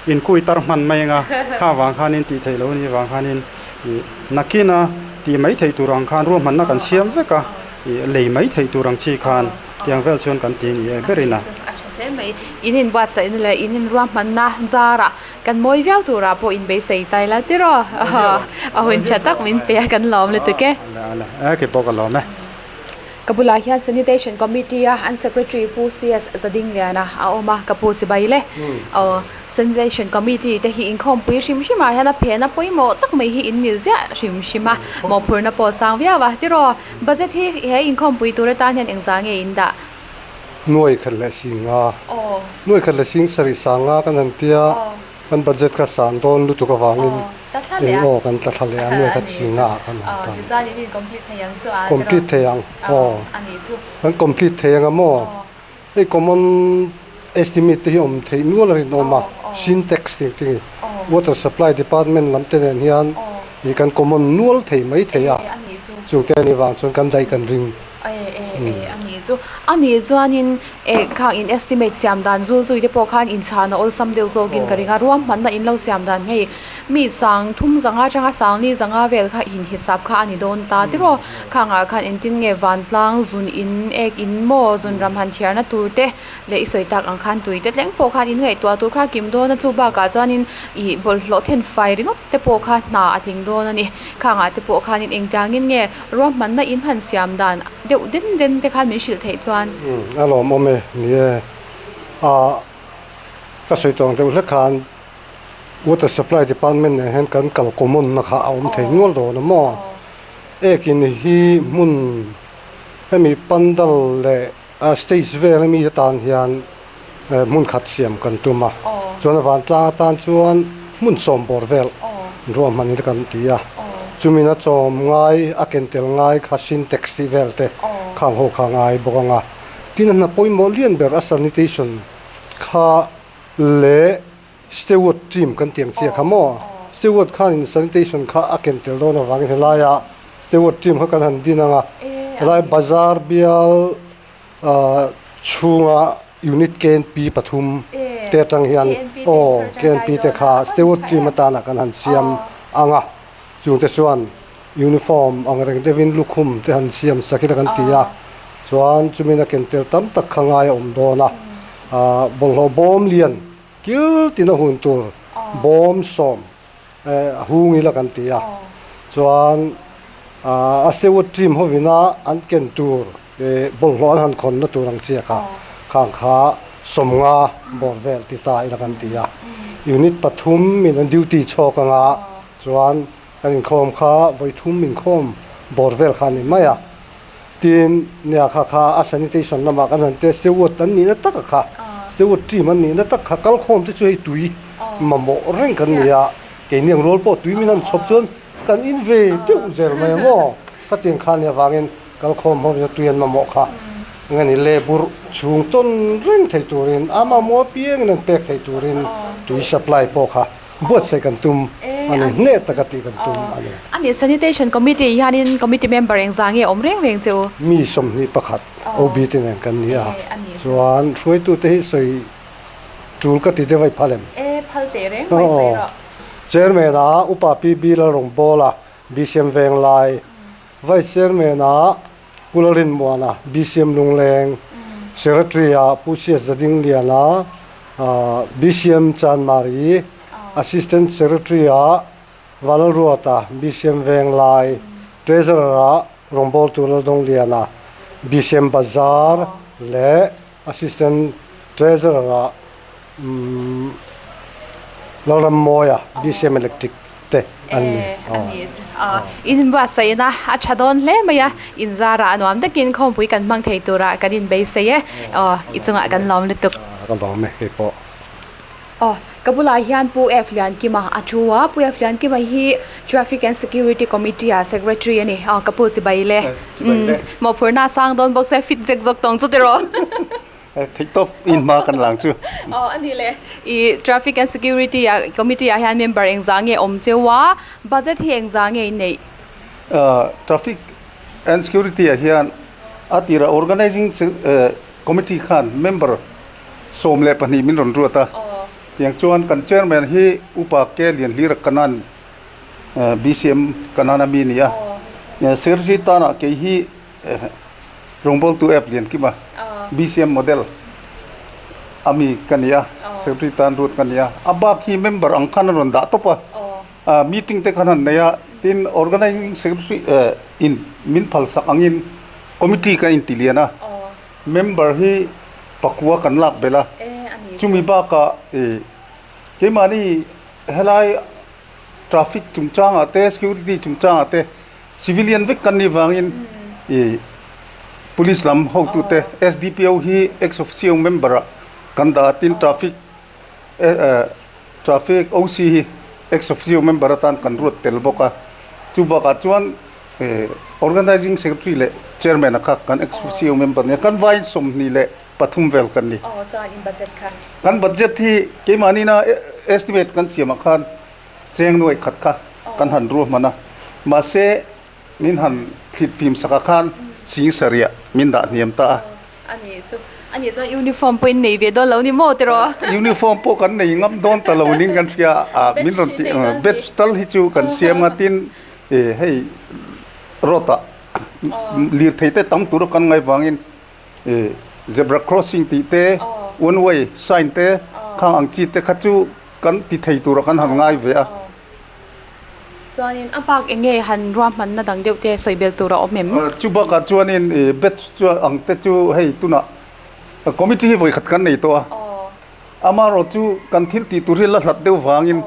inkui tar hman mai anga kha vang khanin tih theih loh a nih vang khanin ih nakina tih mai theih tur ang khan ruahmanna kan siam vek a, ih lei mai theih tur ang chi khan tiang vel chuan kan ti a ni e berin a. A tha hle mai. In inbuatsaihna leh in inruahmanna zarah kan mawi viau turah pawh inbeisei ta ila tiraw? A hun tha tak min pe a kan lawm lutuk e. A ke pawh ka lawm e. Ka bulah hian Sanitation Committee a an Secretary Pu CS Zadingliana a awm a, ka pu chibai le. Aw, Sanitation Committee te hi inkhawmpui hrim hrim ah hian a phen a pawimawh tak mai hi in ni ziah hrim hrim a, mawhphurhna pawh sang viau a. Tiraw, budget hi he inkhawmpui tur atan hian engzah nge in dah? Nuai khat leh singa. Nuai khat leh sing sarih sanga kan han tia. Kan budget kha san dawn lutuk avangin eng aw kan tla thla leh a, nuai khat singa ah kan awm ta nasa. Complete thei ang aw, kan complete thei anga maw? Hei common estimate te hi awm theih nual a rinawm a, syntax tih te hi water supply department lam te nen hian ih kan common nual thei mai thei a, chungte anih vang chuan kan daih kan ring. A nih chuanin Eh, khang in estimate siam dan zul zui te pawh khan inchhan a awlsam deuh zawkin ka ring a, ruahmanna in lo siam dan hei mi sang thum zanga atanga sang ni zanga vel kha inhisap kha a ni dawn ta tiraw. Khangah khan engtin nge vantlang zun in ek in maw zun ram han thiarna tur te leh i sawi tak ang khan tui te thleng pawh khan in ngaihtuah tur kha kim dawn a, chu bakah chuanin ih bawlhhlawh then fai ringawt te pawh kha hna a tling dawn a ni. Khangah te pawh khanin engtiangin nge ruahmanna in han siam dan deuh den den te khan min hrilh theih chuan. A lawmawm e, ni e. A ka sawi tawng deuh hlek khan Water Supply Department nen hian kan kal common na kha a awm thei nual dawn a maw? Ekin hi hmun hemi pandal leh stage vel ami atan hian hmun khat siam kan tum a, chuan a vantlang atan chuan hmun sawm bawr vel ruahman in kan ti a, chumina chawm ngai a ken tel ngai kha syntax tih vel te khang ho kha ngai bawk ang a, tin a hna pawimawh lian ber a sanitation kha leh steward team kan tih ang chiah kha maw, steward khanin sanitation kha a ken tel dawn avangin helaia steward team kha kan han din ang a, helai bazar bial. Chhunga unit KNP pathum te atang hian aw KNP te kha steward team atana kan han siam ang a, chungte chuan uniform ang reng deuhin lukhum te han siam sak ila kan ti a, chuan chumina ken tel tam tak kha ngai a awm dawn a, bawlhhlawh bawm lian kil tina hun tur bawm sawm a hung ila kan ti a, chuan a steward team hovina an ken tur. Bawlhhlawh an han khawnna tur ang chiah kha khang kha sawmnga bawr vel ti ta ila kan ti a. Unit pathum in an duty chhawk anga chuan kan inkhawm kha vawi thum inkhawm bawr vel kha a ni mai a. Tin, nia kha kha a sanitation lamah kan han test e ward an nihna taka kha steward team an nihna tak kha kalkhawm te chu hei tui mamawh reng kan ni a. Keini ang rual pawh tui min han chhawp chuan kan in ve deuh zel mai ang aw. Khatiang kha nia vangin Kalkhawm ho hian tui an mamawh kha nge ni le burh chhung tawn reng thei turin a mamawh apiangin an pek thei turin tui supply pawh kha buatsaih kan tum a ni, hneh taka tih kan tum a ni. A nih Sanitation Committee hianin Committee member engzah nge awm reng reng che u? Mi 21 OB te nen kan ni a, chuan hruaitute hi sawi tul ka ti deuh a i phal em? E, phal teh reng mai sawi rawh. Chairman a Upa PB Lalrawngbawla, BCM Venglai, Vice Chairman ah Pu Lalrinmuana, BCM Lungleng, Secretary ah Pu CS Zadingliana, BCM Chanmari, Assistant Secretary ah Vanlalruata, BCM Venglai, Treasurer ah Rawngbawltu Laldawngliana, BCM Bazar leh Assistant Treasurer ah Lalrammawia, BCM Electric te an ni. In buatsaihna a tha dawn hle mai a, in zarah a nuam takin khawmpui kan hmang thei turah kan inbeisei e. Aw, i chungah kan lawm lutuk. Ka lawm e keipawh. Aw, ka. Ka bulah hian Pu F Liankima a thu a, Pu F Liankima hi Traffic and Security Committee ah Secretary a ni. Aw ka pu chibai le. Mawhphurhna a sang dawn bawk se fit zek zawk tawng chu tiraw. Theihtawp in hma kan lang chu. Aw a ni le. I Traffic and Security ah Committee ah hian member engzah nge awm cheu a, budget hi engzah nge in neih? Traffic and Security ah hian a tirah Organising Committee khan member 12 min rawn ruat a. Tiang chuan kan Chairman hi Upa K Lianhlira Kanan BCM Kanan a mi a ni a. Secretary tanah kei hi Rawngbawltu App lian kim a, BCM model a mi ka ni a, Secretary tan ruat ka ni a. A bak hi member ang khan an rawn dah tawp a, meeting te khan han nei a, tin Organising Secretary in min phalsak angin committee ka inti lian a, member hi pakua kan lak belh a, chumi bakah keimahni helai traffic chungchangah te security chungchangah te civilian vek kan nih vangin ih police lam hotute SDPO hi ex officio member ah kan dah a tin traffic eh traffic OC hi ex officio member atan kan ruat tel bawk a chu bakah chuan eh organizing secretary leh chairman a kha kan ex officio member nia kan vain 23 vel kan ni. Kan budget hi keimahni na estimate kan siamah khan cheng nuai khat kha kan han ruah hman a, mahse min han thlit fim sakah khan sing sarih min dah hniam ta a. A nih chu, a nih chuan uniform pawh in nei ve dawn lo ni maw tiraw? Uniform pawh kan nei ngam dawn ta lo ning kan hria a, min rawn tih batch tal hi chu kan siam a tin hei road ah lirthei te tam tura kan ngaih vangin Zebra crossing tih te, one way sign te khang ang chi te kha chu kan ti thei tura kan han ngai ve a. Chuanin a bak eng nge han ruahmanna dang deuh te sawi bel tur a awm em? Chu bakah chuanin batch chu ang te chu hei tunah committee hi vawikhat kan nei tawh a, amaherawh chu kan thil tih tur hi la hlat deuh vangin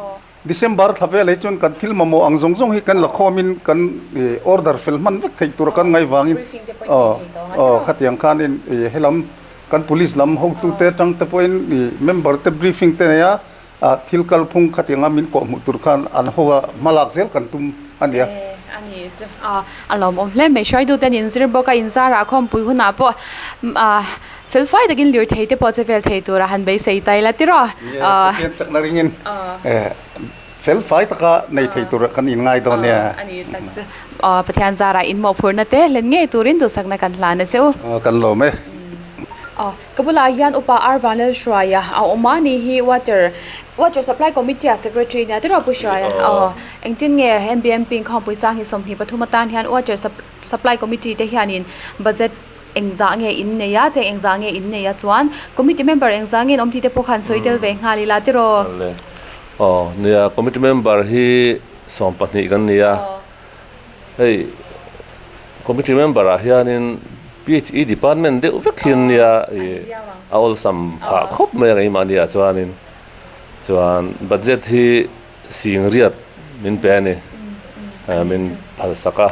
December thla vel hi chuan kan thil mamawh ang zawng zawng hi kan la khawmin kan order fel hman vek theih tur kan ngaih vangin aw aw khatiang khanin helam kan police lam hotute atang te pawhin member te briefing te nei a thil kalphung khatianga min kawhhmuh tur khan an ho a hmalak zel kan tum a nia. A ni chu a lawmawm hle mai. Hruaitute an inzir bawk a, inzarah khawmpui hunah pawh Fel fai takin lirthei te pawh che vel thei tura han beisei ta ila tiraw? Nia, Pathian chakna ringin fel fai taka nei thei tura kan inngai dawn nia. A ni tak chu. Pathian zarah in mawhphurhna te hlen ngei turin duhsakna kan hlan a che u. Kan lawm e. Ka bulah hian Upa R Vanlal Hruaia a awm a, ni hi Water Water Supply Committee ah Secretary nia tiraw Pu Hruaia? Engtin nge MBMP inkhawmpui sang hi 23 atan hian Water Supply Committee te hianin budget Engzah nge in nei a, cheng engzah nge in nei a chuan committee member engzah nge in awm tih te pawh khan sawi tel ve nghal ila tiraw? Awle. Aw nia committee member hi 12 kan ni a, hei committee member ah hianin PHE department deuh vek hi an nia ih a awlsam phah khawp mai a keimahni ah chuanin chuan budget hi Singriat min pe a ni, min phal sak a.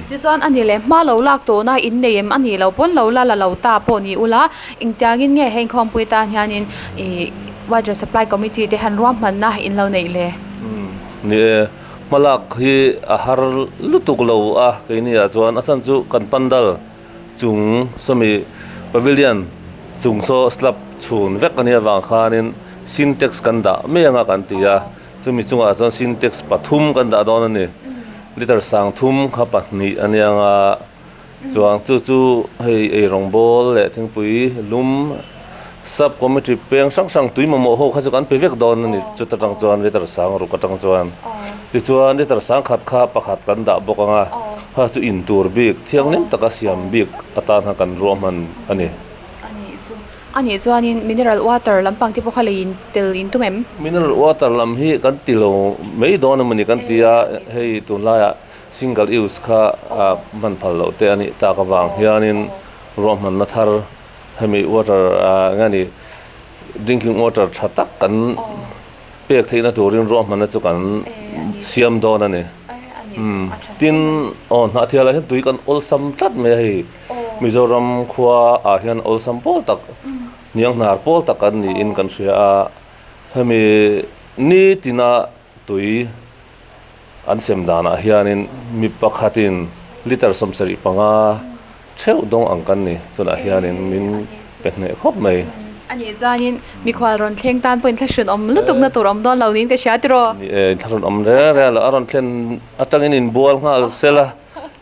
Tichuan a ni leh hma lo lak tawhna in nei em a nih loh pawn lo la la lo ta pawh ni ula, engtiangin nge heng khawmpui tan hianin ih Water Supply Committee te han ruahmanna in lo neih le? Ni e, hma lak hi a har lutuk lo a keini ah chuan a chhan chu kan pandal chung sawmi pavilion chung saw slab chhun vek a nih avang khanin Sintex kan dah mai anga kan ti a, chumi chungah chuan Sintex pathum kan dah dawn a ni. Liter 3000 kha pahnih a nia anga chuan chu chu hei eirawng bawl leh thingpui lum sub committee peng hrang hrang tui mamawh ho kha chu kan pe vek dawn a ni chuta tang chuan liter 6000 atang chuan. Tichuan liter 10,000 kha pakhat kan dah bawk anga kha chu in tur bik thianghlim taka siam bik atan kha kan ruahman a ni. A nih chuanin mineral water lampang te pawh kha lei in tel in tum em? Mineral water lam hi kan ti lo mai dawn emaw ni kan ti a, hei tunlaiah single use kha hman phal loh te a nih tak avang hianin ruahmanna thar hemi water eng nge ni drinking water tha tak kan pek theihna turin ruahmanna chu kan siam dawn a ni. Tin, aw Hnahthialah hian tui kan awlsam tlat mai a hei. Mizoram khua ah hian awlsam pawl tak, hniang hnar pawl tak an niin kan hria a. Hemi nitina tui an sem danah hianin mi pakhatin litre 75 theuh dawng ang kan ni. Tunah hianin min pe hneh khawp mai. A nih chuanin mikhual rawn thleng tan pawhin thlahrun awm lutukna tur awm dawn lo niin ka hria tiraw? Ni e, thlahrun awm reng reng lo. A rawn thlen atangin inbual nghal sela.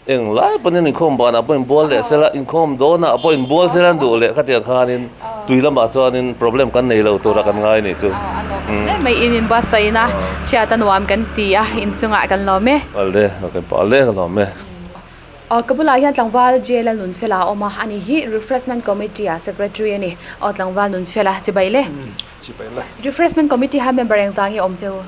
Eng lai pawhin inkhawm banah pawh inbual leh sela, inkhawm dawnah pawh inbual sela an duh leh khatiang khanin tui lamah chuanin problem kan nei lo tura kan ngai nih chu. A lawm hle mai in inbuatsaihna hriat a nuam kan ti a, inchungah kan lawm e. Pal le, ok pal le ka lawm e. Aw ka bulah hian tlangval Jail a Nunfela a awm a, ani hi Refreshment Committee ah Secretary a ni. Aw tlangval Nunfela, chibai le. Chibai le. Refreshment Committee ha member engzah nge awm cheu?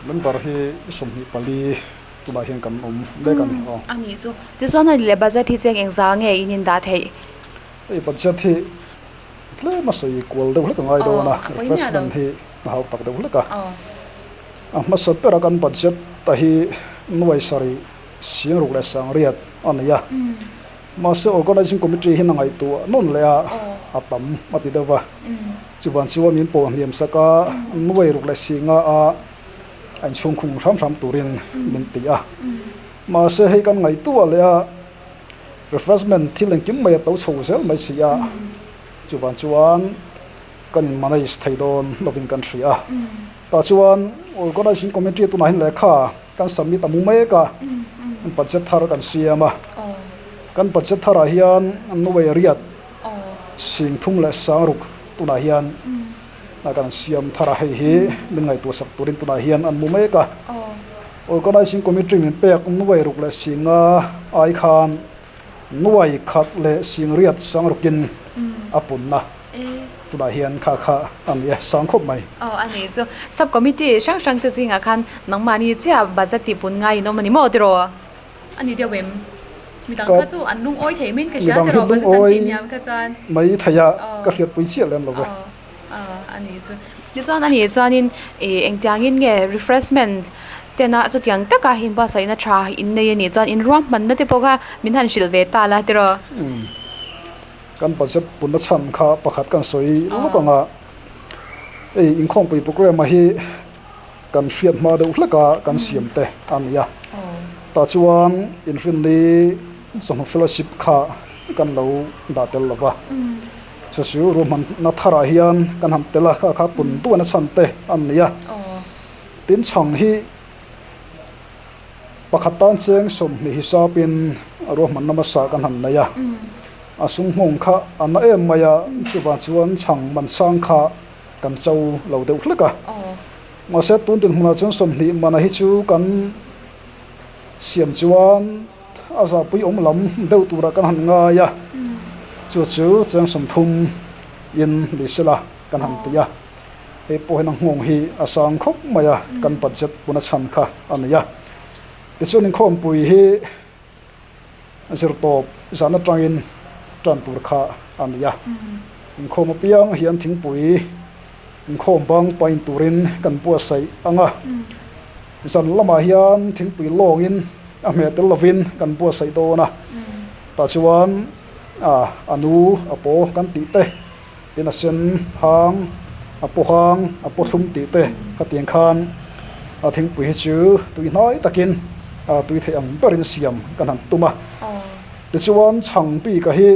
Member hi 24. Tunah hian kan awm mek a ni aw. A nih chu. Tichuan a ni le budget hi cheng engzah nge in in dah theih? Hei budget hi tlem a sawi kual deuh hlek a ngai dawn a, refreshment hi a hau tak deuh hlek a. A hmasa bera kan budget a hi nuai sarih sing ruk leh sangriat a nei a. Mahse organizing committee hian a ngaihtuah nawn leh a, a tam a ti deuh va. Chuvan chuan min pawh hniam sak a, nuai ruk leh singa a A inchhungkhung hram hram turin min ti a. Mahse hei kan ngaihtuah leh a, refreshment thil engkim mai a to chho zel mai si a, chuvang chuan kan in manage thei dawn lovin kan hria a. Tah chuan organizing committee tunah hian lehkha kan submit a mu mek a, budget thar kan siam a. Kan budget tharah hian nuai riat 3600 tunah hian A kan siam thar a, hei hi min ngaihtuah sak turin tunah hian an mu mek a. Organising Committee min pek nuai ruk leh singa ai khan nuai khat leh sing riat sang rukin a punna tunah hian kha kha a ni e, sang khawp mai. Aw a nih chu. Sub Committee hrang hrang te zingah khan nangmahni chiah budget tih pun ngai in awm a ni maw tiraw? A ni deuh em? Midang kha chu an lungawi thei mai in ka hria tiraw budget an tih hniam kha chuan. Mai thei a, ka hriatpui chiah lem lo ve. A nih chu. Tichuan a nih chuanin ih engtiangin nge refreshment tena chutiang taka inbuatsaihna tha in nei a nih chuan inruahmanna te pawh kha min han hrilh ve ta la tiraw? Umm kan budget punna chhan kha pakhat kan sawi lawk ang a, hei inkhawmpui programme a hi kan hriat hma deuh hlek a kan siam te a ni a, tah chuan inrinni chawhnu fellowship kha kan lo dah tel lo va. Chu chu ruahmanna tharah hian kan han tel a, kha kha pun duan a chhan te an ni a. Tin chhang hi pakhat tan cheng 20 hisapin ruahmanna hmasa kan han nei a. A sum nghawng kha a na em mai a, chuvang chuan chhang man sang kha kan cho lo deuh hlek a. Mahse tun dinhmunah chuan 20 mana hi chu kan siam chuan A zahpui awm lam deuh turah kan han ngai a, chu chu cheng 30 in ni sela kan han ti a, hei pawh hian a nghawng hi a sang khawp mai a, kan budget puna chhan kha a ni a. Tichuan inkhawmpui hi zirtawp zan atangin tan tur kha a ni a, inkhawm apiang hian thingpui inkhawm bang pain turin kan buatsaih ang a. Zan lamah hian thingpui lawngin a hmeh tel lovin kan buatsaih dawn a, tah chuan a nu a paw kan tih te, tin a sen hang, a paw hang, a paw thlum tih te khatiang khan a thingpui hi chu tui hnai takin tui theih ang berin siam kan han tum a. Tichuan chhang bika hi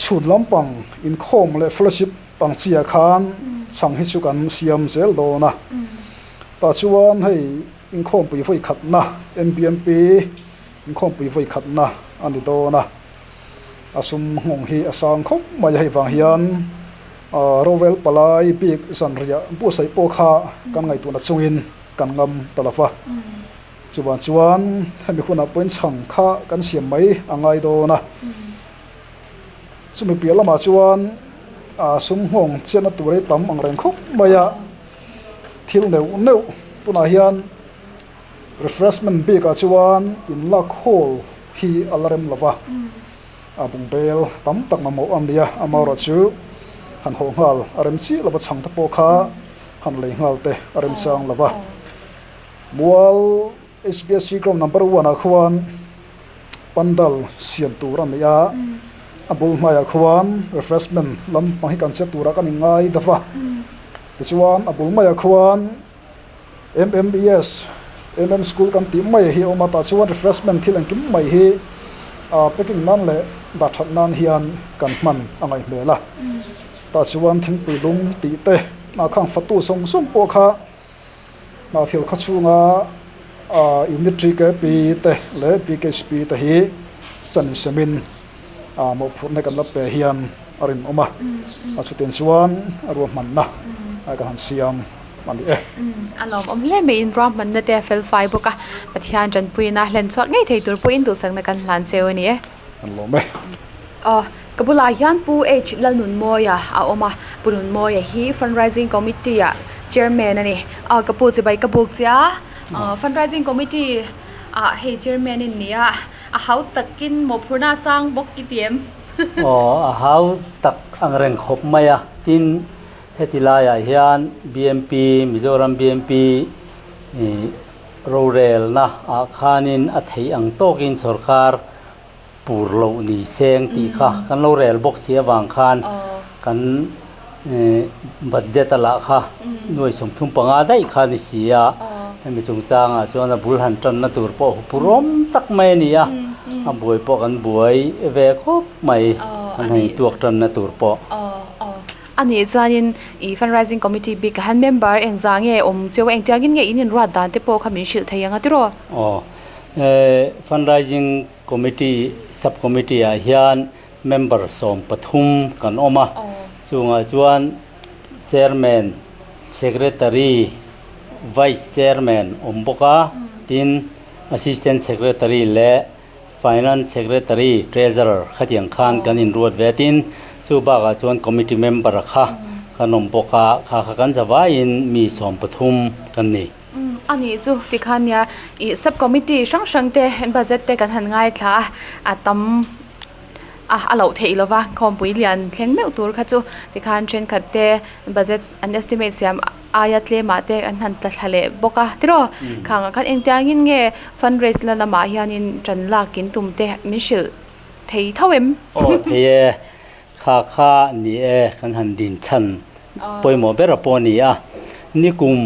Chhun lampang inkhawm leh fellowship ang chiah khan chhang hi chu kan siam zel dawn a. Tah chuan hei inkhawmpui vawi khatna MBMP inkhawmpui vawi khatna a ni dawn a. A sum nghawng hi a sang khawp mai a, hei vang hian rorel palai bik zanriah buatsaih pawh kha kan ngaihtuahna chungin kan ngam ta lo va. Chuvang chuan hemi hunah pawhin chhang kha kan siam mai a ngai dawn a. Chumi piah lamah chuan sum nghawng chiatna tur hi tam ang reng khawp mai a. Thil neuh neuh tunah hian refreshment bikah chuan in lak hall hi a la rem lo va. A bungbel tam tak mamawh a nia, amaherawhchu han hawh nghal a rem chiah lo va, chhang te pawh kha han lei nghal te a rem chang lo va. Mual HBSC ground number one ah khuan pandal siam tur a ni a, A bul hmaiah khuan refreshment lampang hi kan chhiat turah kan inngai deuh a, tichuan a bul maiah khuan MMES, MM School kan tih mai hi a awm a, tah chuan refreshment thil engkim mai hi ah packing nan leh dah that nan hian kan hman a ngaih hmel a, tah chuan thingpui lum tih te ah khang fatu sawng sawng pawh kha Hnah thil khaw chhunga Unit TKP te leh BKSP te hi chan insemin mawhphurhna kan la pe hian a rinawm a, a chutiang chuan a ruahmanna kan han siam a ni e. A lawmawm hle mai in ruahmanna te a fel fai bawk a, Pathian tanpuina hlen chhuak ngei thei tur pawhin duhsakna kan hlan cheu a ni e. An lawm e. Aw, ka bulah hian Pu H Lalnunmawia a awm a, Pu Nunmawia hi Fundraising Committee ah Chairman a ni. Aw, ka pu chibai ka buk che a, Fundraising Committee ah hei Chairman in ni a, a hau takin mawhphurhna a sang bawk i ti em? Aw, a hau tak ang reng khawp mai a, tin heti laiah hian BMP, Mizoram BMP Rorelna ah khanin a theih ang tawkin sorkar pur loh ni seng tih kha kan lo rel bawk si avang khan kan budget a lah kha nuai 35 daih kha ni si a, hemi chungchangah chuan a bul han tanna tur pawh hupurawm tak mai a ni a, a buai pawh kan buai ve khawp mai an han intuak tanna tur pawh. A nih chuanin i fundraising committee bik ah hian member eng zah nge awm cheu a, engtiangin nge in inruat dan te pawh kha min hrilh thei ang a tiraw? Aw, fundraising committee sub committee ah hian member 13 kan awm a, chungah chuan chairman, secretary, vice chairman awm bawk a, tin assistant secretary leh Finance Secretary, Treasurer khatiang khan kan inruat ve tin chu bakah chuan Committee Member kha kan awm bawk a, kha kha kan zavaiin mi 13 kan ni. A nih chu tikhan nia ih Sub Committee hrang hrang te budget te kan han ngaithla a, a tam a a loh theih lova khawmpui lian thleng meuh tur kha chu tikhan thenkhat te budget an estimate siam aia tlemah te an han tla thla leh bawk a tiraw khangah khan engtiangin nge fundraise la lamah hianin tan lak in tum te min hrilh thei tho em? Aw thei e, kha kha ni e kan han din chhan pawimawh ber a pawh a ni a, nikum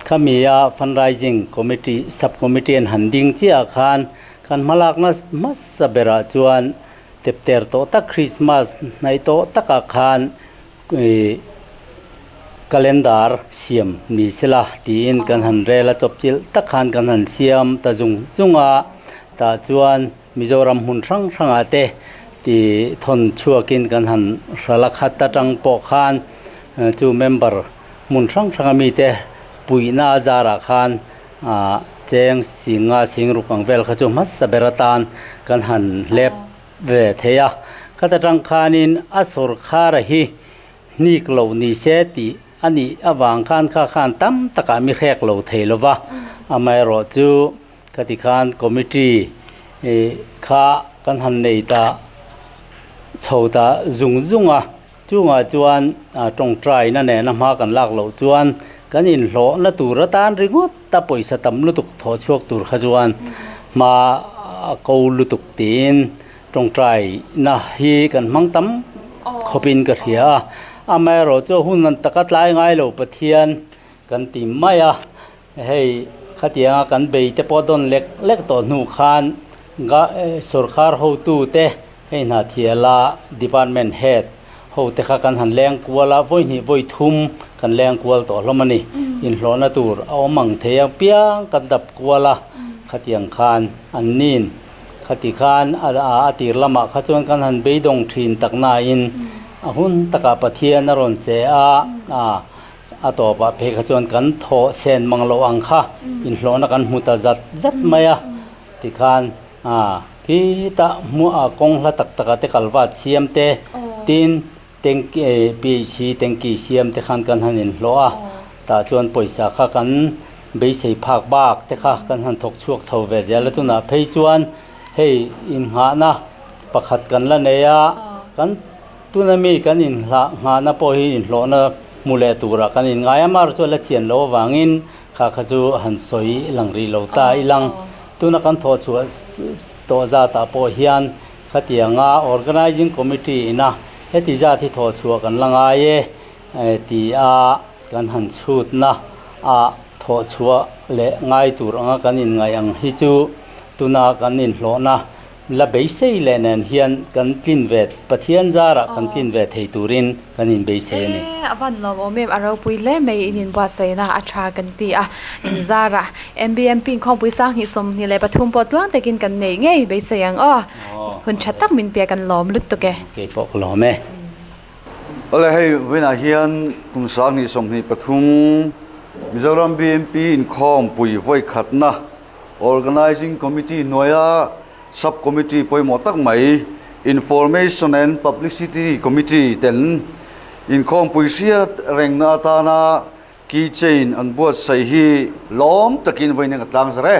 khamia fundraising committee sub committee an han ding chiah khan kan hmalakna hmasa berah chuan tepter tawh tak Christmas hnaih tawh takah khan Ih calendar siam ni sela tiin kan han rel a chawpchilh tak khan kan han siam ta zung zung a tah chuan Mizoram hmun hrang hrangah te tih thawn chhuakin kan han hral a khat atang pawh khan chu member hmun hrang hranga mite puihna a zarah khan ah cheng singa singruk ang vel kha chu hmasa ber atan kan han hlep ve thei a, khata tang khanin a sawrkhara hi hnik lo ni se tih a nih avang khan kha khan tam takah mi hrek lo thei lo va, amaherawh chu khati khan committee kha kan han nei ta chho ta zung zung a, chungah chuan tawngtaina nena hma kan lak loh chuan kan inhlawhna tur atan ringawt ta pawisa tam lutuk thawh chhuak tur kha chuan hma a ko lutuk tiin tawngtaina hi kan hmang tam khawpin ka hria a, amaherawh chu hun an taka tlai ngai lo Pathian kan ti mai a, hei khatianga kan bei te pawh dawn lek lek tawh hnu khan sawrkar hotute Hei hna thiala Department Head ho te kha kan han leng kual a, vawi hnih vawi thum kan leng kual tawh hlawm a ni. Inhlawhna tur a awm ang thei ang piang kan dap kual a, khatiang khan an nin. Khati khan a tir lamah kha chuan kan han beidawng thin tak nain a hun takah Pathian a rawn che a, a tawpah phei kha chuan kan thawh sen mang loh ang kha inhlawhna kan hmu ta zat zat mai a, tikhan A, khitah hmuah kawng hla tak takah te kalvat siam te, tin tank PHC tanky siam te khan kan han inhlawh a, tah chuan pawisa kha kan beisei phak bak te kha kan han thawk chhuak chho ve zel a, tunah phei chuan hei innghahna pakhat kan la nei a, kan tuna mi kan inhlah nghahna pawh hi inhlawhna hmu leh turah kan inngai a, mar chu a la chian loh avangin Kha kha chu han sawi lang rih lo ta ilang. Tuna kan thawh chhuah tawh zatah pawh hian Khatianga Organising Committee ina heti zat hi thawh chhuah kan la ngai e ti a kan han chhutna a thawh chhuah leh ngai tur anga kan inngaih ang hi chu tuna kan inhlawhna La beisei leh nen hian kan tlin ve, Pathian zarah kan tlin ve thei turin kan inbeisei a ni. E, a van lawm awm em, a ropui hle mai in inbuatsaihna a tha kan ti a, in zarah MBMP inkhawmpui 20 23 pawh tluang takin kan neih ngei beisei ang aw, hun tha tak min pek an lawm lutuk e. Kei pawh ka lawm e. Awle hei vawiinah hian kum 20 23 Mizoram BMP inkhawmpui vawikhatna Organising Committee hnuaia Sub Committee pawimawh tak mai Information and Publicity Committee ten inkhawmpui hriat rengna atana key chain an buatsaih hi lawm takin vawiin ka tlang zar e.